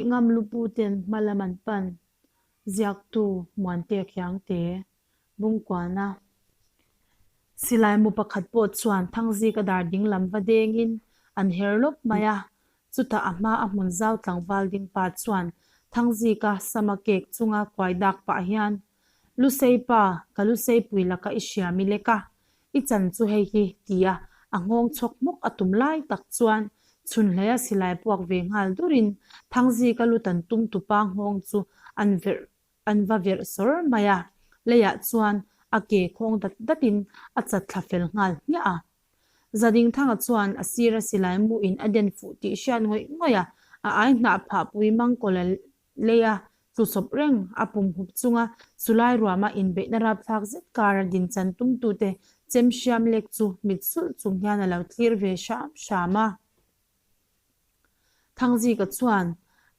ngam lupu ten hma lam an pan, ziaktu Muantea Khiangte, Bungkuana. Silai mu pakhat pawh chuan Thangzika dar ding lam va dengin an her lawp mai a, chutah a hma a hmun zau tlangval ding pa chuan Thangzika sama kek chunga kuai dak pah hian, Lusei pa, ka lusei pui laka i hria mi lek a, I chan chu hei hi, tia a nghawng chhawk hmawk a tum lai tak chuan chhunhleia silai puak ve nghal durin Thangzika lu tan tum tupa nghawng chu an verh an va verh sawr mai a, leiah chuan a ke khawng dat datin a chat thla fel nghal hmiah a. Zadingthanga chuan a sira silai muin a den fuh tih hriat ngawih ngawih a, a ai hnah phah pui mangkawla Leia tlusawp reng a pum hup chunga chulai ruama inbeihna rapthlak zet kara dinchan tumtute chem hriam lek chu mit sulh chung hian a lo thlir ve hram hram a. Thangzika chuan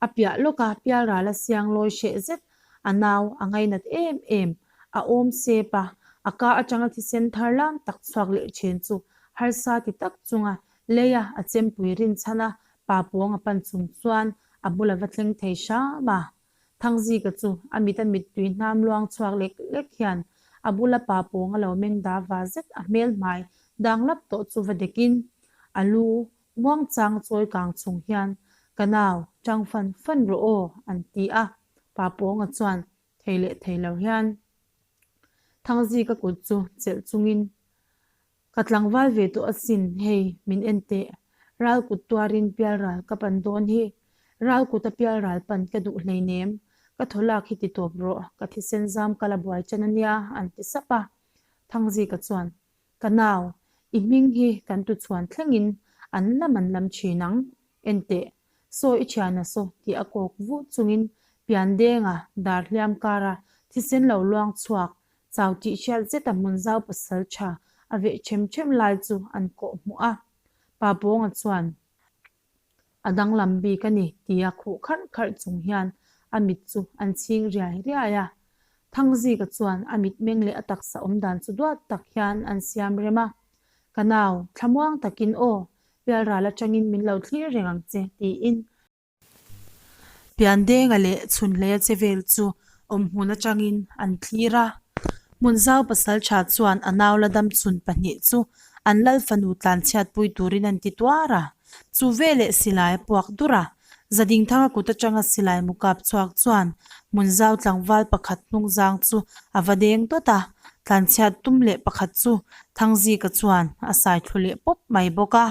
a piah lawka pialrala siang lawi hreh zet a nau a ngainat em em a awm sep a, a ka atanga thisen thar lam tak chhuak leh then chu harsa ti tak chunga leia a chempui rinchhan a pa pawng a pan chung chuan a bul a va thleng thei hram a. Thangzika chu a mit a mittui hnam luang chhuak lek lek hian a bula pa pawng a lo meng da va zet a hmel hmai dang lap tawh chu va dekin a lu muangchang chawi kang chung hian Ka nau, tang fan fan rawh aw an ti a. Pa pawnga chuan thei leh thei lo hian Thangzika kut chu chelh chungin Ka tlangval ve tawh asin, hei, min en teh. Ral kut tuarin pial ral ka pan dawn hi. Ral kut a pial ral pan ka duh hleinem. Ka thaw lak hi ti tawp rawh, ka thisen zam ka la buai ṭan ania, an ti sap a. Thangzika chuan, Ka nau, i hming hi kan tuchhuan thlengin an lam an lam ṭhin ang. En teh, saw i ṭhian a saw tih a kawk vuh chungin piandenga dar hliam kara thisen lo luang chhuak Chau tih hriat zeta hmun zau pasal tha a veh ṭhem ṭhem lai chu an kawh hmuh a. Pa Pawnga chuan a danglam bik a ni tia khuh kharh kharh chung hian a mit chu an chhing riai riai a. Thangzika chuan a mitmeng leh a taksa awmdan chu duat tak hian an siam rem a. Ka nau, thlamuang takin aw, pialral atangin min lo thlir reng ang che tiin Piandenga leh Chhunhleia che vel chu awmhmun atangin an thlir a. Hmunzau pasaltha chuan a nau la dam chhun pahnih chu an lal fanu tlanchhiatpui turin an ti tuar a. Chu veleh silai a puak dur a. Zadingthanga kut atanga silai mu kap chhuak chuan Hmunzau tlangval pakhat hnungzang chu a va deng dawt a. Tlanchhiat tum leh pakhat chu Thangzika chuan a sai thlu leh pawp mai bawk a.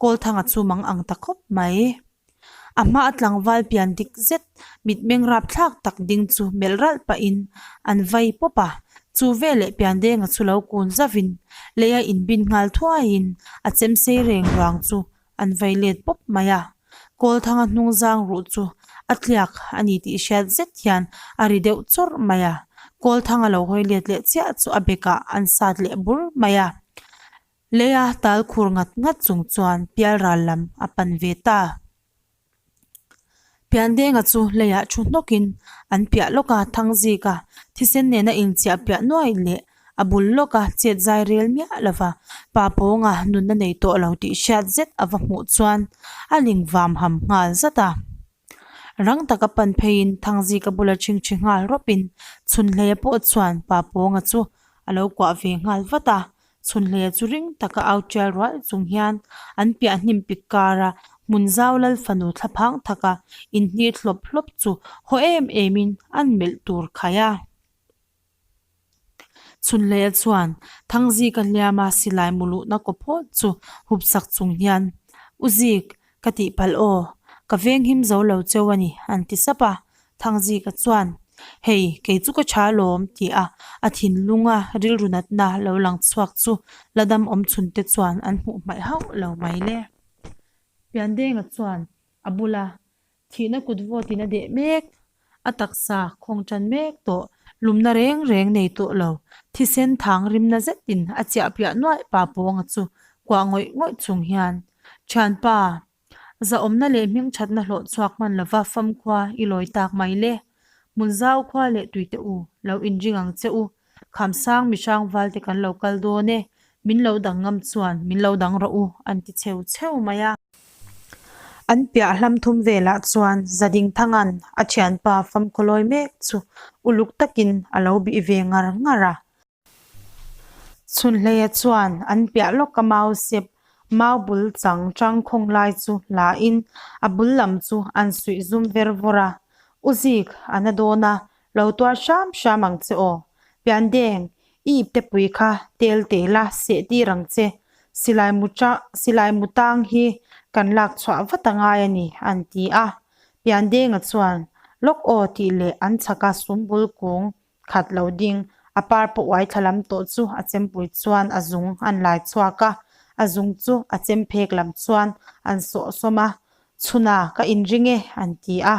Kawlthanga chu mang ang ta khawp mai. A hma a tlangval pian dik zet mitmeng rapthlak tak ding chu melh ralh pahin an vai pawp a, chu veleh piandenga chu lo kun zauhin lei a inbin nghal thuaiin a chem sei reng ruang chu an vai let pawp mai a. Kawlthanga hnung zang ruh chu a tliak a ni tih hriat zet hian a ri deuh chawrh mai a, Kawlthanga lo hawi let leh chiah chu a bekah an sat leh bur mai a. Leia tal khur ngat ngat chung chuan pialral lam a pan ve ta. Piandenga chu leiah thu hnawkin an piah lawk a, Thangzika thisen nena inchiah piah nuai leh a bul lawka chet zai rel miah lova pa pawnga nunna nei tawh lo tih hriat zet a va hmuh chuan a ling vam ham nghal zat a. Rang taka pan pheiin Thangzika bula chhingchhi nghal rawpin Chhunhleia pawh chuan pa pawnga chu a lo kuah ve nghal vat a, Chhunhleia chu ring taka au tial rual chung hian an piah hnim pik kara hmun zau lal fanu thlaphang thaka inhnir hlawp hlawp chu haw em emin an melh tur khai a. Chhunhleia chuan Thangzika hliama silai mu luhna kaw phawt chu hup sak chung hian, U Zik, ka tihpalh aw, ka venghim zo lo cheu a ni, an ti sap a. Thangzika chuan, Hei, kei chu ka tha alawm, ti a, a thinlunga rilru natna lo lang chhuak chu la dam awm chhun te chuan an hmuh hmaih hauh lo mai le. Piandenga chuan a bula Thihna kut vawtin a deh mek, a taksa khawng tan mek tawh, lumna reng reng nei tawh lo, thisen thang rimna zetin a chiah piah nuaih pa pawnga chu kuah ngawih ngawih chung hian, Thianpa, zahawmna leh hmingthatna hlawh chhuak hman lova famkhua i lawi tak mai le. Hmunzau khua leh tuite u, lo inring ang che u, Khamsang mihrang valte kan lo kal dawn e, min lo dang ngam chuan min lo dang rawh u, an ti cheu cheu mai a. An piah hlam thum velah chuan Zadingthanga'n a thianpa famkhawlawi mek chu uluk takin a lo bih ve ngar ngar a. Chhunhleia chuan an piah lawka mau sep mau bul chang chang khawng lai chu la in a bul lam chu an suih zum ver vawr a, U Zik a na dawn a, lo tuar hram hram ang che aw. Piandeng, i iptepui kha tel tel a seh tir ang che, silai mu silai mu tang hi kan lak chhuah vat a ngai a ni, an ti a. Piandenga chuan, Lawk aw tih leh an chhaka sum bul kung khat lo ding, a par pawh uai thla lam tawh chu a chempui chuan a zung an lai chhuak a, a zung chu a chem phek lam chuan an sawh sawm a, Chhuna ka inring e an ti a,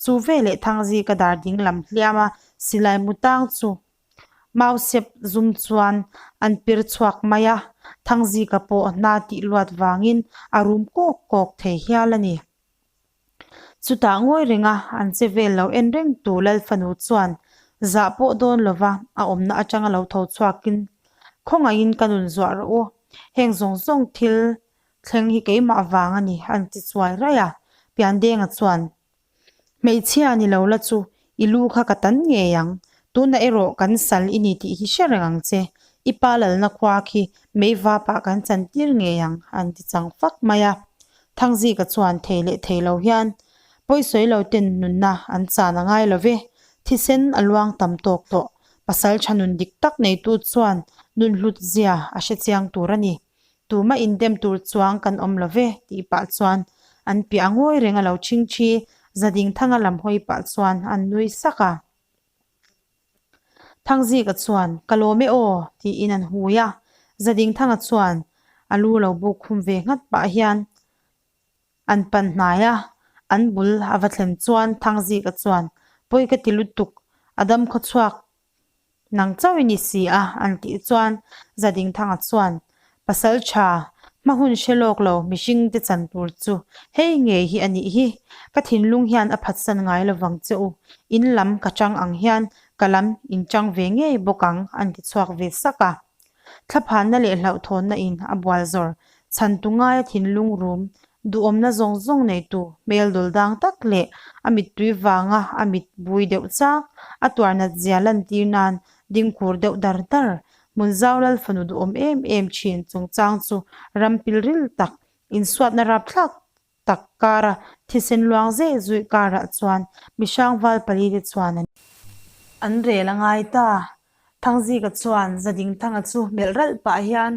chu veleh Thangzika dar ding lam hliam a silai mu tang chu mausep zum chuan an pir chhuak mai a, Thangzika pawh hna tih luat vangin a rum kawk kawk thei hial a ni. Chutah ngawi renga an che vel lo en reng tu Lal fanu chuan zah pawh dawn lova a awmna atanga lo tho chhuakin, Khawngaihin ka nun zuah rawh u, heng zawng zawng thil thleng hi keimah vang a ni an ti chuai raih a. Piandenga chuan, Hmeichhia ni lo la chu i lu kha ka tan ngei ang, tunah erawh kan sal i ni tih hi hre reng ang che, i pa lalna khua khi meivapah kan chantir ngei ang an ti chang fak mai a. Thangzika chuan thei leh thei lo hian pawisawi lo ten nunna an chan a ngai lo ve, thisen a luang tam tawk tawh, pasal tha nun dik tak neitu chuan nun hlut zia a hre chiang tur a ni. Tumah indem tur chuang kan awm lo ve tih pah chuan an piah ngawi reng a lo chhing thi, Zadingthanga lam hawi pah chuan an nui sak a. Thangzika chuan, Ka lawm e aw, tiin an hui a. Zadingthanga chuan a lu lo buk khum ve nghat pah hian an pan hnai a, an bul a va thlen chuan Thangzika chuan, Pawi ka ti lutuk, a dam khaw chhuak nang chauh i ni si a, an tih chuan Zadingthanga chuan, Pasal tha, hma hun hre lawk lo mihring te chan tur chu hei ngei hi a nih hi, ka thinlung hian a phatsan ngai lovang che u, in lam ka chang ang hian ka lam in chang ve ngei bawk ang an ti chhuak ve sak a. Thlaphanna leh hlauhthawnna in a bual zawr chhan tu ngaia thinlung rum duhawmna zawng zawng neitu hmel dawl dang tak leh a mittui vanga a mit bui deuh chak a tuarnat zia lantir nan dingkhur deuh dar dar Hmunzau lal fanu duhawm em em thin chungchang chu ram pilril tak, insuatna rapthlak tak kara thisen luang zeh zuih karah chuan mihrang val pali te chuan an an rel a ngai ta. Thangzika chuan Zadingthanga chu melh ralh pah hian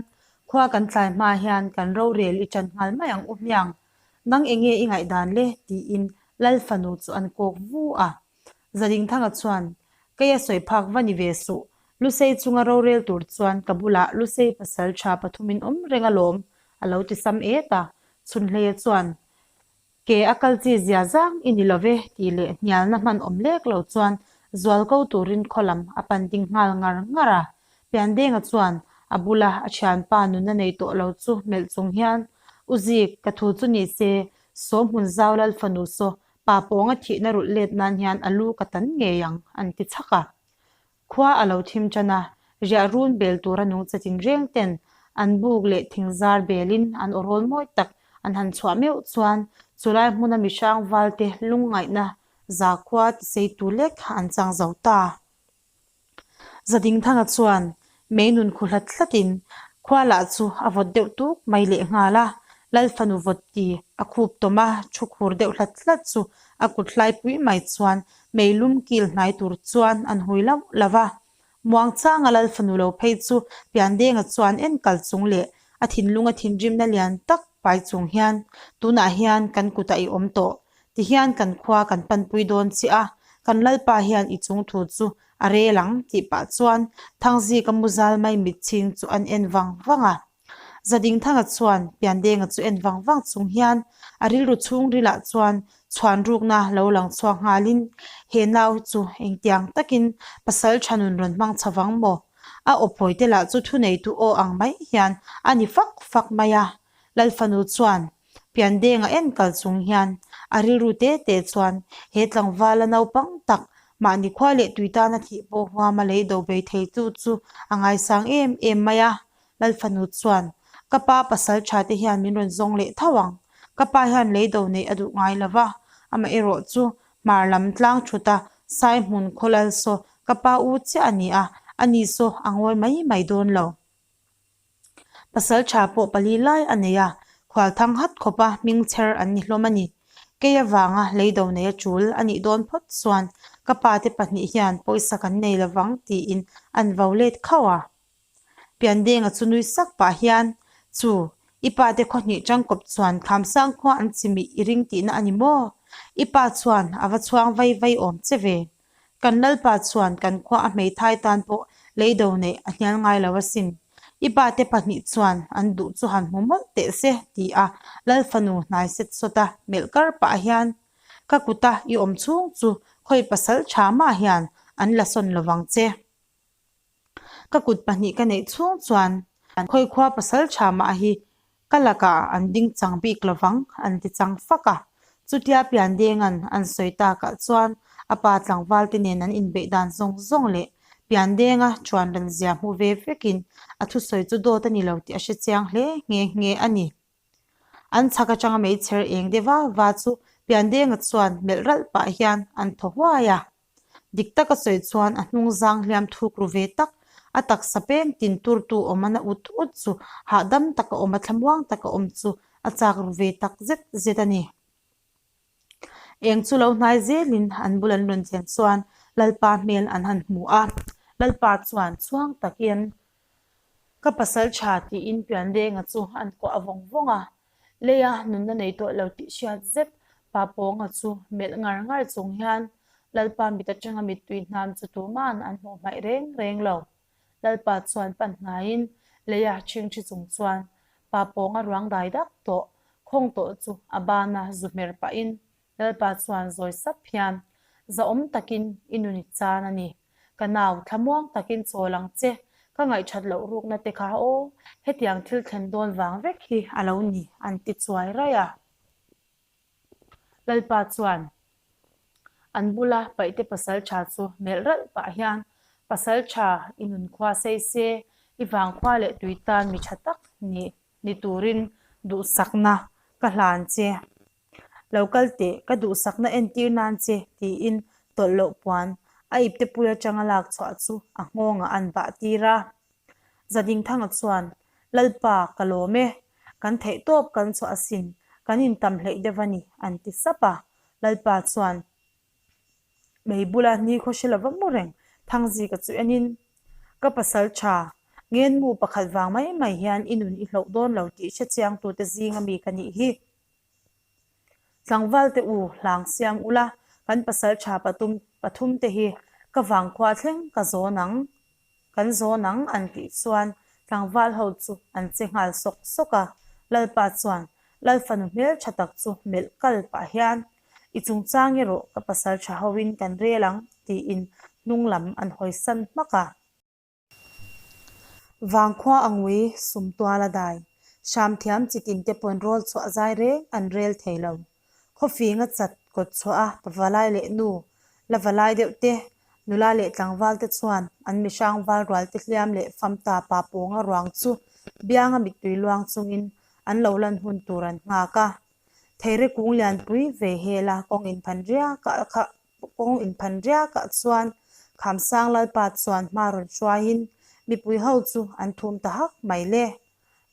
khua kan tlai hma hian kan rorel i tan nghal mai ang u hmiang, nang enge i ngaihdan le? tiin lal fanu chu an kawk vu a. Zadingthanga chuan, Kei a sawi phak va ni ve suh, Lusei chunga rorel tur chuan ka bulah Lusei pasal tha pathumin awm reng alawm, a lo ti sam et a. Chhunhleia chuan, Ke a kal chi zia zang i ni lo ve, tih leh hnialna hman awm lek lo chuan zual ko turin khaw lam a pan ding nghal ngar ngar a. Piandenga chuan a bula a thianpa nuna nei tawh lo chu melh chung hian, U Zik, ka thu chu ni se, saw hmun zau lal fanu saw Pa pawnga thihna rulh let nan hian a lu ka tan ngei ang, an ti chhak a. Khua a lo thim tan a, riah run bel tura nungcha tinreng ten an buk leh thingzar belin an awrawl mawi tak an han chhuah meuh chuan chulai hmuna mihrang valte lungngaihna zakhua tiseitu lek an chang zo ta. Zadingthanga chuan mei nun khu hlat hlatin khua lah chu a vawt deuh tuk mai leh nghal a, Lal fanu vawt ti a khup tawm a, thu khur deuh hlat hlat chu a kut hlai pui mai chuan mei lum kil hnai tur chuan an hui lauh lauh a. Muangchanga Lal fanu lo phei chu Piandenga chuan en kal chung leh a thinlunga thinrimna lian tak pai chung hian tunah hian kan kutah i awm tawh Tihian kan khua kan panpui dawn che a, kan Lalpa hian i chung thu chu a rel ang tih pah chuan Thangzika mu zal mai mitchhing chu an en vang vang a. Zadingthanga chuan Piandenga chu en vang vang chung hian a rilru chhungrilah chuan chhuan rukna lo lang chhuak nghalin he nau chu engtiang takin pasal tha nun rawn hmang chho vang maw? A aw pawite lah chu thuneitu aw ang mai hian a ni fak fak mai a. Lalfanu chuan Piandenga en kal chung hian a rilru te te chuan he tlangvala naupang tak mahni khua leh tui tana thih pawh huama lei do bei thei tu chu a ngaisang em em mai a. Lalfanu chuan, Ka pa pasal tha te hian min rawn zawng leh tho ang. Ka pa hian leido neih a duh ngai lo va, amaherawh chu hmar lam tlang thut a sai hmun khaw lal saw ka pa u chiah a ni a, ani saw a ngawi mai mai dawn lo. Pasal tha pawh pali lai a nei a, khual thang hat khawpa hming chher an ni hlawm a ni. Kei avanga leido nei a tul a nih dawn phawt chuan ka pa te pahnih hian pawisa kan nei lovang tiin an vo let khauh a. Piandenga chu nui sak pah hian, Chu, i pa te khaw hnih tangkawp chuan Khamsang khua an chimih i ring tihna a ni maw? I pa chuan a va chhuang vai vai awm che ve. Kan Lalpa chuan kan khua a hmeithai tan pawh leido neih a hnial ngai lo asin. I pa te pahnih chuan an duh chu han hmu mawlh teh se, ti a Lal fanu hnai set sawt a melh kar pah hian, Ka kuta i awm chhung chu khawi pasal tha mah hian an la sawn lovang che. Ka kut pahnih ka neih chhung chuan khawikhua pasal tha mah hi ka lakah an ding chang bik lovang an ti chang fak a. Chutia Piandenga'n an sawi takah chuan a pa tlangval te nen an inbeih dan zawng zawng leh Piandenga chuan ran zia hmu ve vekin a thusawi chu dawt a ni lo tih a hre chiang hle nghe nghe a ni. An chhak atanga meichher eng deuh va va chu Piandenga chuan melh ralh pah hian an thaw huai a. Dik taka sawi chuan a hnung zang hliam thuk ru ve tak, a taksa peng tin turtu awm a na ut ut chu hahdam taka awm a thlamuang taka awm chu a chak ru ve tak zet zet a ni. Eng chu lo hnai zelin an bul an rawn thlen chuan Lalpa hmel an han hmu a, Lalpa chuan chhuang takin Ka pasal tha tiin Piandenga chu an kuah vawng vawng a, Leia nunna nei tawh lo tih hriat zet Pa Pawnga chu melh ngar ngar chung hian Lalpa mit atanga mittui hnam chu tuman an hmuh hmaih reng reng lo. Lalpa chuan pan hnaiin leia chhingthi chung chuan Pa Pawnga ruang dai dak tawh khawng tawh chu a bana zu hmer pahin Lalpa chuan zawi sap hian, Zahawm takin i nun i chan a ni. Ka nau, thlamuang takin chawl ang che. Ka ngaihthat loh rukna te kha aw, hetiang thil thlen dawn vang vek hi a lo ni, an ti chuai raih a. Lalpa chuan an bula paihte pasaltha chu melh ralh pah hian, Pasaltha, i nun khua sei se, i vangkhua leh tui tan mi tha tak ni. Ni turin duhsakna ka hlan che. Lo kal teh, ka duhsakna entir nan che, tiin tawlh loh puan a ipte pui atanga lak chhuah chu a nghawngah an bah tir a. Zadingthanga chuan, Lalpa, ka lawm e. Kan theih tawp kan chhuah asin, kan intam hleih deuh a ni, an ti sap a. Lalpa chuan, Mei bula ni khaw hre lova mu reng Thangzika chu enin, Ka pasal tha, ngenmu pakhat vang mai mai hian i nun i hloh dawn lo tih hre chiangtute zinga mi ka nih hi. Tlangvalte u, hlang siam ula, kan pasal tha patum pathumte hi ka vangkhua thleng ka zawn ang, kan zawn ang an tih chuan tlangval ho chu an che nghal sawk sawk a. Lalpa chuan Lal fanu hmel tha tak chu melh kal pah hian, I chungchang erawh ka pasal tha hoin kan rel ang, tiin hnung lam an hawisan hmak a. Vangkhua a ngui sum tual a dai. Hram thiam chi tin te pawn rawl chhuah zai reng an rel thei lo. Khawfing a chat kawt chhuah a pavalai leh nu la valai deuh te, nula leh tlangval te chuan an mihrang val rual te hliam leh fam ta pa pawnga ruang chu bianga mittui luang chungin an lo lan hun tur an nghak a. Theire kung lianpui ve hela kawng inphan riakah kha Kawng inphan riakah chuan Khamsang Lalpa chuan hma rawn hruaiin mipui ho chu an thum ta hak mai le.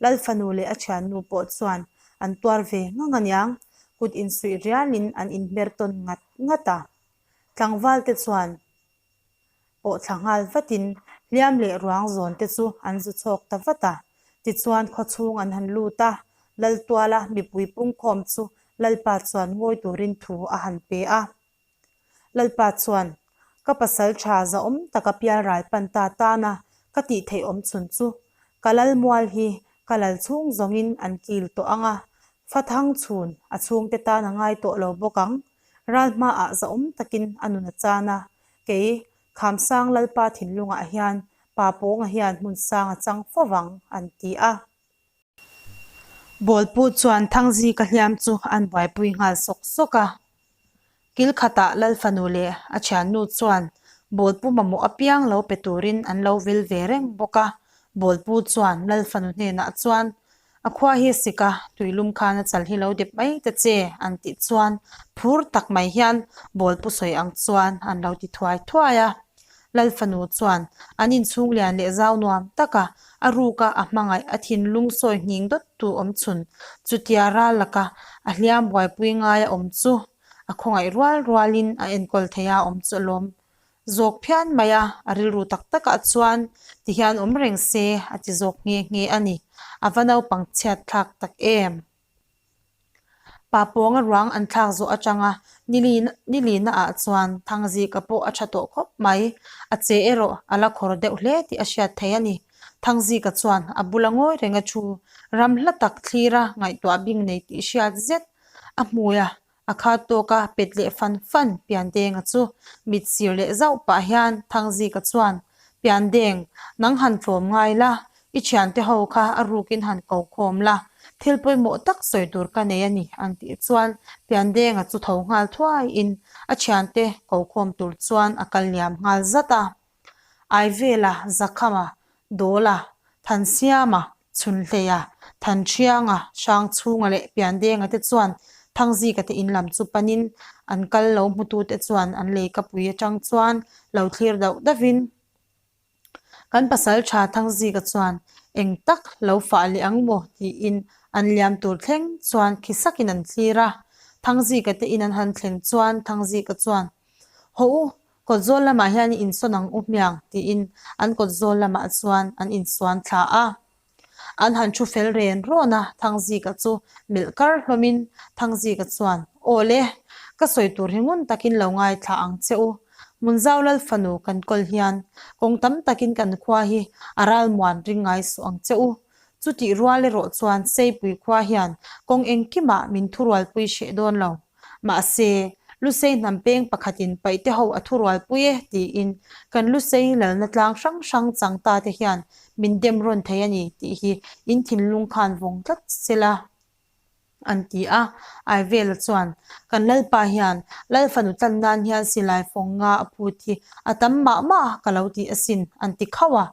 Lal fanu leh a thiannu pawh chuan an tuar ve ngang aniang, kut insuih rialin an inhmer tawn ngat ngat a. Tlangval te chuan pawh thla nghal vatin hliam leh ruang zawn te chu an zu chhawk ta vat a. Tichuan khawchhung an han lut a, Laltuala mipui pungkhawm chu Lalpa chuan ngawi turin thu a han pe a. Lalpa chuan, Ka pasal tha zahawm taka pialral pan ta tana ka tih theih awm chhun chu, ka lal mual hi ka lal chhung zawngin an kil tawh ang a, fathang chhun a chhungte tan a ngai tawh lo bawk ang. Ral hmaah zahawm takin a nun a chan a, kei Khamsang Lalpa thinlungah hian Pa Pawnga hian hmun sang a chang fo vang, an ti a. Bawlpu chuan Thangzika hliam chu an buaipui nghal sawk sawk a. Kil khatah Lal fanu leh a thiannu chuan Bawlpu mamawh apiang lo pe turin an lo vil ve reng bawk a. Bawlpu chuan Lal fanu hnenah chuan, A khua hi a sik a, tuilum khan a chal hi lo dep mai ta che an tih chuan phur tak mai hian bawlpu sawi ang chuan an lo ti thuai thuai a. Lal fanu chuan an inchhung lian leh zau nuam taka a ruka a hmangaih a thinlung sawi nghing dawt tu awm chhun chutia ral laka a hliam buaipui ngai a awm chu a khawngaih rual rualin a enkawl thei a awm chu a lawm zawk phian mai a, a rilru tak takah chuan ti hian awm reng se a ti zawk nghe nghe a ni. A va naupang chhiat thlak tak em? Pa pawnga ruang an thlak zawh atanga nilina ah chuan Thangzika pawh a tha tawh khawp mai. A che erawh a la khawr deuh hle tih a hriat thei a ni. Thangzika chuan a bula ngawi renga thu ram hla tak thlira ngaihtuah bing nei tih hriat zet a hmui a, A khat tawka pet leh fan fan Piandenga chu mit sir leh zauh pah hian Thangzika chuan, Piandeng, nang han tlawm ngai la, i thiante ho kha a rukin han ko khawm la, thil pawimawh tak sawi tur ka nei a ni an tih chuan Piandenga chu tho nghal thuaiin a thiante ko khawm tur chuan a kal liam nghal zat a. Aivela, Zakhama, Dawla, Thansiama, Chhunhleia, Thanṭhianga, Hrangchhunga leh Piandenga te chuan Thangzika te in lam chu panin an kal lo hmutute chuan an leikapui atang chuan lo thlir dauh dauhin kan pasalṭha Thangzika chuan eng tak lo fah leh ang maw tiin an liam tur thleng chuan khi sakin an thlir a. Thangzika te in an han thleng chuan Thangzika chuan Hawh u, kawt zawl lamah hian i insawn ang u hmiang, tiin an kawt zawl lamah chuan an insuan thla a. An han thu fel ren rawn a, Thangzika chu melh kar hlawmin Thangzika chuan, Aw le, ka sawi tur hi ngun takin lo ngaithla ang che u. Hmunzau Lal fanu kan kawl hian kawng tam takin kan khua hi a ralmuan ring ngai suh ang che u. Chutih rual erawh chuan Seipui khua hian kawng engkimah min thurualpui hreh dawn lo. Mahse, Lusei hnam peng pakhatin paihte ho a thurualpui e tiin kan Lusei lalna tlang hrang hrang chang ta te hian min dem rawn thei a ni tih hi in thinlung khan vawng tlat se la an ti a. Aivela chuan, Kan Lalpa hian Lal fanu tlan nan hian silai fawng nga a phut hi a tam mah mah ka lo ti asin an ti khauh a.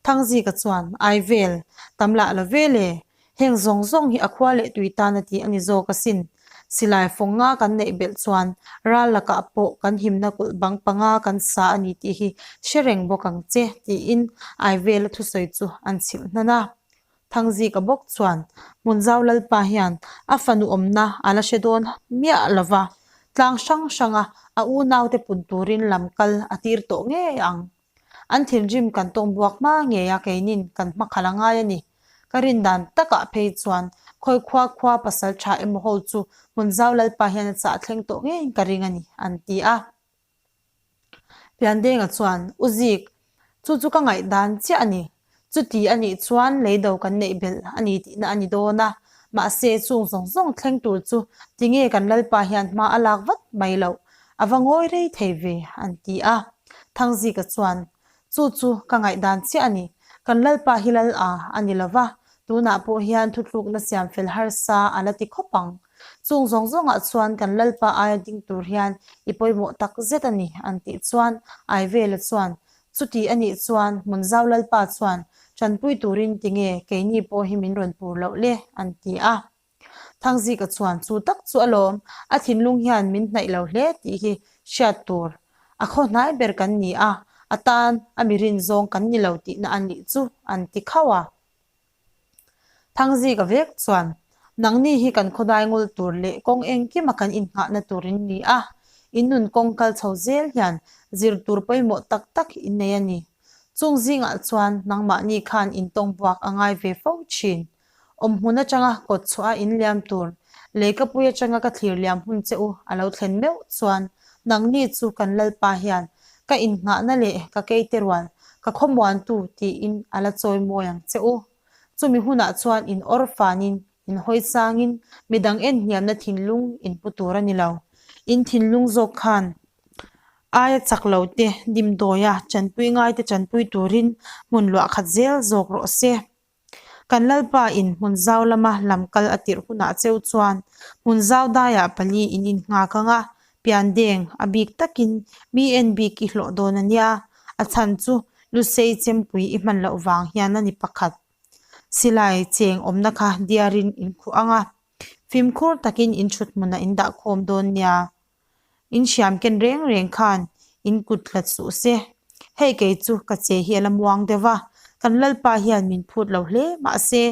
Thangzika chuan, Aivel, tam lah lo vel e, Heng zawng zawng hi a khua leh tui tan a ti a ni zawk asin. Silai fawng nga kan neih belh chuan ral lakah pawh kan himna kulh bang panga kan sa a ni tih hi hre reng bawk ang che, tiin Aivela thusawi chu an chhilh hnan a. Thangzika bawk chuan Hmunzau Lalpa hian a fanu awmna a la hre dawn miah lo va, tlang hrang hranga a unaute pun turin lam kal a tir tawh ngei ang. An thinrim kan tawng buak hma ngei a keinin kan hmakhalh a ngai a ni. Ka rin dan takah phei chuan khawi khua khua pasal tha emaw ho chu Hmunzau Lalpa hian a chah thleng tawh ngeiin ka ring a ni, an ti a. Piandenga chuan, U Zik, chu chu ka ngaihdan chiah a ni. Chuti a nih chuan leido kan neih belh a ni tihna a ni dawn a, mahse chung zawng zawng thleng tur chu tinge kan Lalpa hian hma a lak vat mai loh, a va ngawi rei thei ve, an ti a. Thangzika chuan, Chu chu ka ngaihdan chiah a ni, kan Lalpa hi Lal a a ni lo va, tunah pawh hian thuthlukna siam fel harsa a la ti khawp ang. Chung zawng zawngah chuan kan Lalpa aia ding tur hian i pawimawh tak zet a ni, an tih chuan Aivela chuan, Chuti a nih chuan Hmunzau Lalpa chuan tanpui turin tinge keini pawh hi min rawn pur loh le? an ti a. Thangzika chuan chu tak chu alawm, a thinlung hian min hnaih lo hle tih hi hriat tur a khaw hnai ber kan ni a, a tan a mi rin zawng kan ni lo tihna a nih chu an ti khauh a. Thangzika vek chuan, Nangni hi kan khawdai ngul tur leh kawng engkima kan innghahna tur in ni a, in nun kawng kal chho zel hian zir tur pawimawh tak tak in nei a ni. Chung zingah chuan nangmahni khan intawng buak a ngai ve fo thin. Awmhmun atanga kawt chhuah a inliam tur, leikapui atanga ka thlir liam hun che u a lo thlen meuh chuan nangni chu kan Lalpa hian ka innghahna leh ka keite rual ka khawmuantu tiin a la chawi mawi ang che u. Chumi hunah chuan in awr fanin, in hawi sangin, midang en hniamna thinlung in pu tur a ni lo. In thinlung zawk khan aia chak lo te dimdawia chanpui ngaite chanpui turin hmun luah khat zel zawk rawh se. Kan Lalpa in hmun zau lama lam kal a tirh hunah cheu chuan hmun zau daiah pali in innghak ang a, pian deng a bik takin mi en bik i hlawh dawn a nia, a chhan chu Lusei chempui i hman loh vang hian a ni pakhat. Silai cheng awmna kha diarin in khuh ang a, fimkhur takin in thut hmunah in dah khawm dawn nia. In hriam ken reng reng khan in kut hlat suh se. Hei kei chu ka che hi a la muang deuh va, kan Lalpa hian min phut lo hle mahse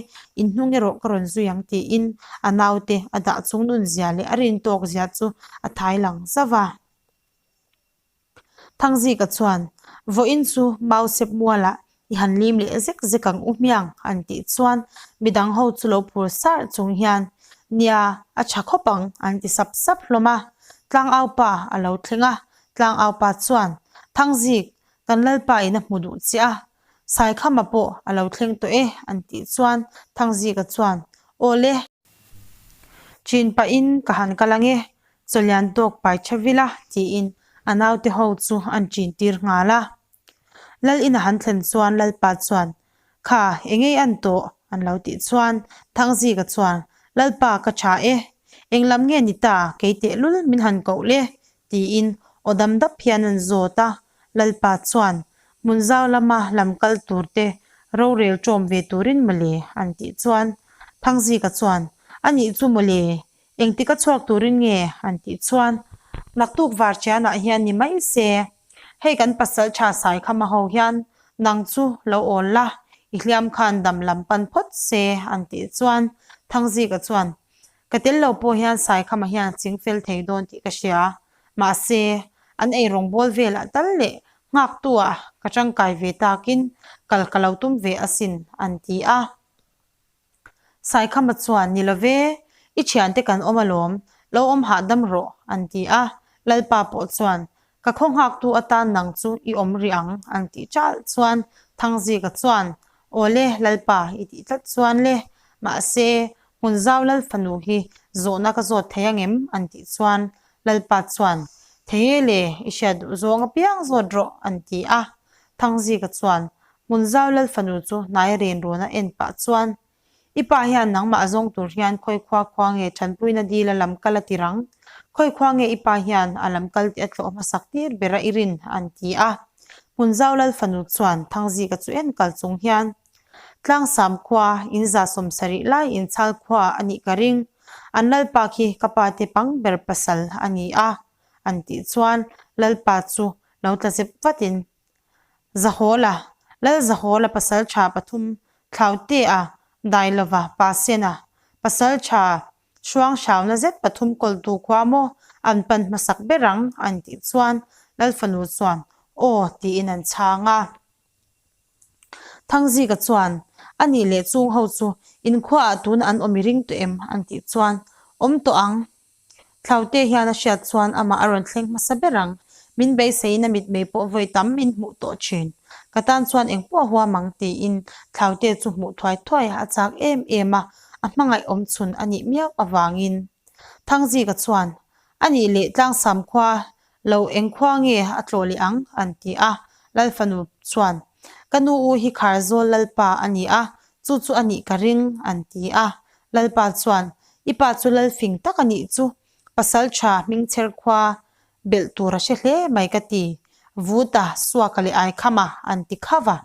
in hnung erawh ka rawn zui ang tiin a naute a dah chung nun zia leh a rin tawk zia chu a thai lang zauh a. Thangzika chuan, Vawiin chu Mausep mualah i han lim leh zek zek ang u hmiang an tih chuan midang ho chu lo phur sarh chung hian, Nia, a tha khawp ang an ti sap sap hlawm a. Tlangaupa a lo thleng a, Tlangaupa chuan, Thangzik, kan Lalpa in a hmu duh che a, Saikhama pawh a lo thleng tawh e an tih chuan Thangzika chuan, Aw le, chin pahin ka han kal ang e, Chawlian tawk pai tha vil a tiin a naute ho chu an chin tir nghal a. Lal ina han thlen chuan Lalpa chuan, Kha, engei an tawh? an lo tih chuan Thangzika chuan, Lalpa ka tha e, eng lam nge ni ta, kei tehlul min han koh le? tiin aw dam dap hian an zawt a. Lalpa chuan, Hmun zau lama lam kal tur te rorel ṭawm ve turin mawle an tih chuan Thangzika chuan, Anih chu mawle, Engtik a chhuak turin nge? an tih chuan, Naktuk Varchianah hian ni mai se, hei kan pasal tha Saikhama ho hian nang chu lo awl la, i hliam khan dam lam pan phawt se, an tih chuan Thangzika chuan, Ka tel lo pawh hian Saikhama hian a ching fel thei dawn tih ka hria, mahse, an ei rawngbawl velah tal leh nghaktu-ah ka tangkai ve takin kal ka lo tum ve asin, an ti a. Saikhama chuan, Ni lo ve, i thiante kan awm alawm, lo awm hahdam rawh, an ti a. Lalpa pawh chuan, Ka khaw nghaktu atan nang chu i awm rih ang, an tih ṭalh chuan Thangzika chuan, Aw le, Lalpa, i tih tlat chuan le, mahse, Hmunzau Lal fanu hi zawhna ka zawt thei angem? an tih chuan Lalpa chuan, Thei e le, i hriat duh zawng apiang zawt rawh, an ti a. Thangzika chuan, Hmunzau Lal fanu chu hnai ren rawn a en pah chuan, I pa hian nangmah zawng tur hian khawi khua khua nge Thanpuina dil a lam kal a ti rang? Khawi khua nge i pa hian a lam kal tih a tlawh hmasak tir ber a i rin? an ti a. Hmunzau Lal fanu chuan Thangzika chu en kal chung hian, Tlangsam khua in 170 lai inchhal khua a nih ka ring. An Lalpa khi ka pa te pang ber pasal a ni a, an tih chuan Lalpa chu lo tla zep vatin Zahawla, Lal Zahawla pasal tha pathum Thlautea, Dailova, Pasena, pasal tha Hruang hrauna zet pathum kawltu khua maw an pan hmasak ber ang an tih chuan Lal fanu chuan aw tiin an chhang a. Thangzika chuan, A nih leh chung ho chu inkhuaah tuna an awm i ring tawh em? an tih chuan, Awm tawh ang. Thlaute hian a hriat chuan amah a rawn thleng hmasa ber ang. Min beiseiin a mitmei pawh vawi tam min hmuh tawh thin. Ka tan chuan engpawh a huam ang tiin Thlaute chu hmuh thuai thuai a chak em em a, a hmangaih awm chhun a nih miau avangin. Thangzika chuan, A nih leh Tlangsam khua lo eng khua nge a tlawh leh ang? an ti a. Lal fanu chuan, Ka nu u hi Kharzawl Lalpa a ni a, chu chu a nih ka ring, an ti a. Lalpa chuan, I pa chu lal fing tak a nih chu, pasal tha hmingchher khua belh tur a hre hle mai ka ti, Vuta, Suaka leh Aikhama an ti khauh a.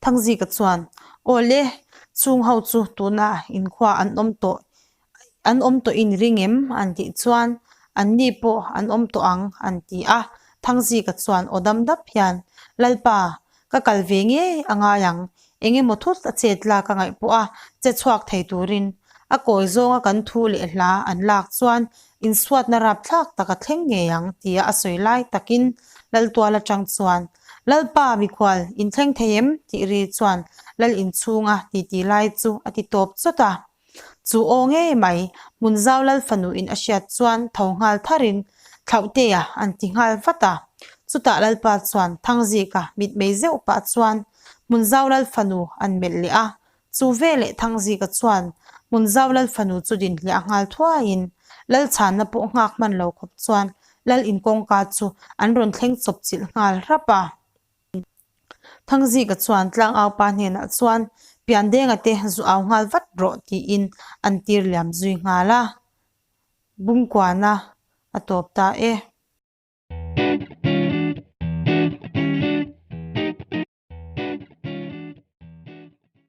Thangzika chuan, Aw le, chung ho chu tunah inkhua an awm tawh, an awm tawh in ring em? an tih chuan, An ni pawh an awm tawh ang, an ti a. Thangzika chuan aw dam dap hian, Lalpa, ka kal ve ngei a ngai ang, eng emaw thut a chet lak a ngaih pawh a che chhuak thei turin a kawi zawnga kan thu leh hla an lak chuan insuatna rapthlak tak a thleng ngei ang tia a sawi lai takin Laltual atang chuan Lalpa mikhual inthleng thei em? tih ri chuan Lal inchhunga titi lai chu a ti tawp chawt a. Chu aw ngei mai, Hmunzau Lal fanu in a hriat chuan tho nghal tharin Thlauhtea an ti nghal vat a. Chutah Lalpa chuan Thangzika mitmei zeuh pah chuan Hmunzau Lal fanu an melh leh a. Chu veleh Thangzika chuan Hmunzau Lal fanu chu din hliah nghal thuaiin Lal chhanna pawh nghak hman lo khawp chuan Lal in kawngka chu an rawn thleng chawp chilh nghal rap a. Thangzika chuan tlangaupa hnenah chuan Piandenga te zu au nghal vat rawh tiin an tir liam zui nghal a. Bungkuana a tawp ta e.